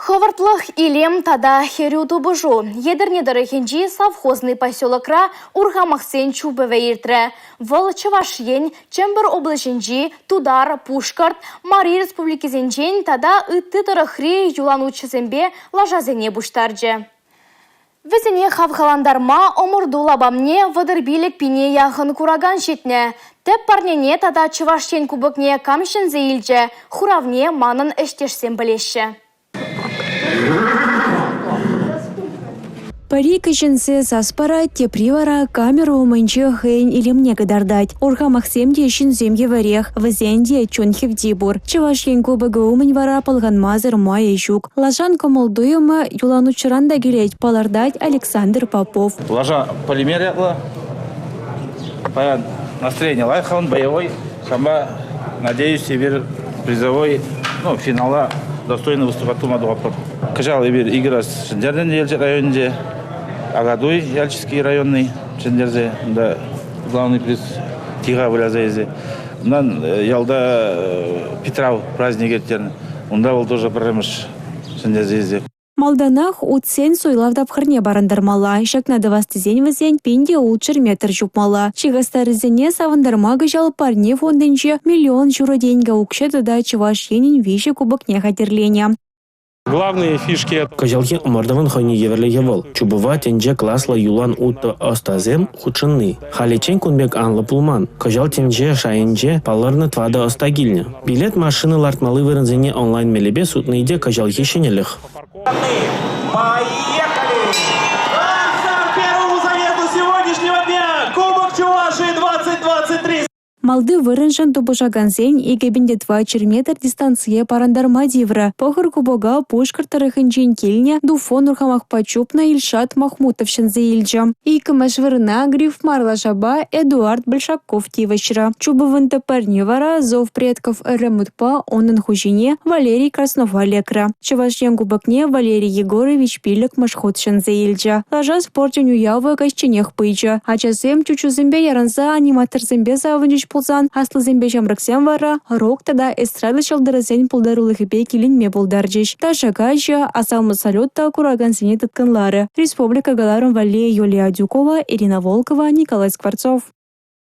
Хӑвӑртлӑх, илем тата хӗрӳ тупӑшу. Етӗрне тӑрӑхӗнчи Совхозный поселокра урхамахсен чупӑвӗ иртрӗ. Вӑл Чӑваш Ен, Чӗмпӗр облаҫӗнчи, Тутар, Пушкӑрт, Мари республикисенчен тата ытти тӑрӑхри юланутҫӑсемпе лашасене пуҫтарчӗ. Вӗсене хавхалантарма ӑмӑрту лапамне 35 пине яхӑн куракан ҫитнӗ. Тӗп парнене тата Чӑваш Ен кубокне кам ҫӗнсе илчӗ, хуравне манӑн ӗҫтешсем пӗлеҫҫӗ. Пӗри кӗҫенсе сас парать, тепри вара камера умӗнче хӑйӗн илемне кӑтартать. Урхамахсем те ҫынсем евӗрех, вӗсен те чун хевти пур. Чӑваш Ен кубокӗ умӗн вара пӑлханмасӑр майӗ ҫук. Лашан кӑмӑл-туйӑмӗ юланутҫӑран та килет, палӑртать Александр Попов. Лаша полимер ятлӑ. Паян настроение лайӑх, он боевой. Сама, надеюсь, эпир призовой, ну, финала достойно выступать тума тухатпӑр. Кӑҫал эпир икӗ раз ҫӗнтернӗ Елчӗк районӗнче. Акатуй Яльчикский районный ҫӗнтерсе, унта главный приз тиха выляса илсе. Унтан ялта Питрав праздник ирттернӗ. Унта вӑл тоже пӗрремӗш ҫӗнтерсе илсе. Малтанах утсен суйлав тапхӑрне парӑнтармалла. Ҫакна тӑвас тесен вӗсен 1600 метр чупмалла. Чи хастаррисене савӑнтарма кӑҫал парне фондӗнче 1,5 миллион тенкӗ укҫа тата Чӑваш Енӗн виҫӗ кубокне хатӗрленӗ. Главные фишки Кӑҫалхи ӑмӑртӑвӑн хӑйне евӗрлӗхӗ вӑл – чупӑва тӗнче класлӑ юлан утӑ ӑстасем хутшӑнни. Халиччен кун пек анлӑ пулман. Кӑҫал тӗнче шайӗнче палӑрнӑ тӑватӑ ӑста килнӗ. Билет машина лартмалли вырӑнсене онлайн мелӗпе сутни те кӑҫалхи ҫӗнӗлӗх. Поехали! Первому заезду сегодняшнего дня Кубок Чувашии 2023. Малти вырӑншӑн тупӑшакансен 2400 метр дистанцие парӑнтарма тиврӗ. Пӑхӑр кубока Пушкӑрт тӑрӑхӗнчен килнӗ Дуфон урхамахпа чупнӑ Ильшат Махмутов ҫӗнсе илчӗ. Иккӗмӗш вырӑна Грифмар лашапа Эдуард Большаков тивӗҫрӗ. Чупӑвӑн тӗп парни вара «Зов предков» РМУТпа унӑн хуҫине Валерий Краснова лекрӗ. Чӑваш Ен кубокне Валерий Егорович пиллӗкмӗш хут ҫӗнсе илчӗ. Лаша спорчӗн уявӗ каҫченех пычӗ. Ачасем чуччусемпе ярӑнса аниматорсемпе савӑнчӗҫ пулсан, аслисемпе ҫамрӑксем вара рок тата эстрада ҫӑлтӑрӗсен пултарулӑхӗпе киленме пултарчӗҫ. Ташӑ каҫӗ, асамлӑ салют та куракансене тыткӑнларӗ. Республика кӑларӑм валли Юлия Адюкова, Ирина Волкова, Николай Скворцов.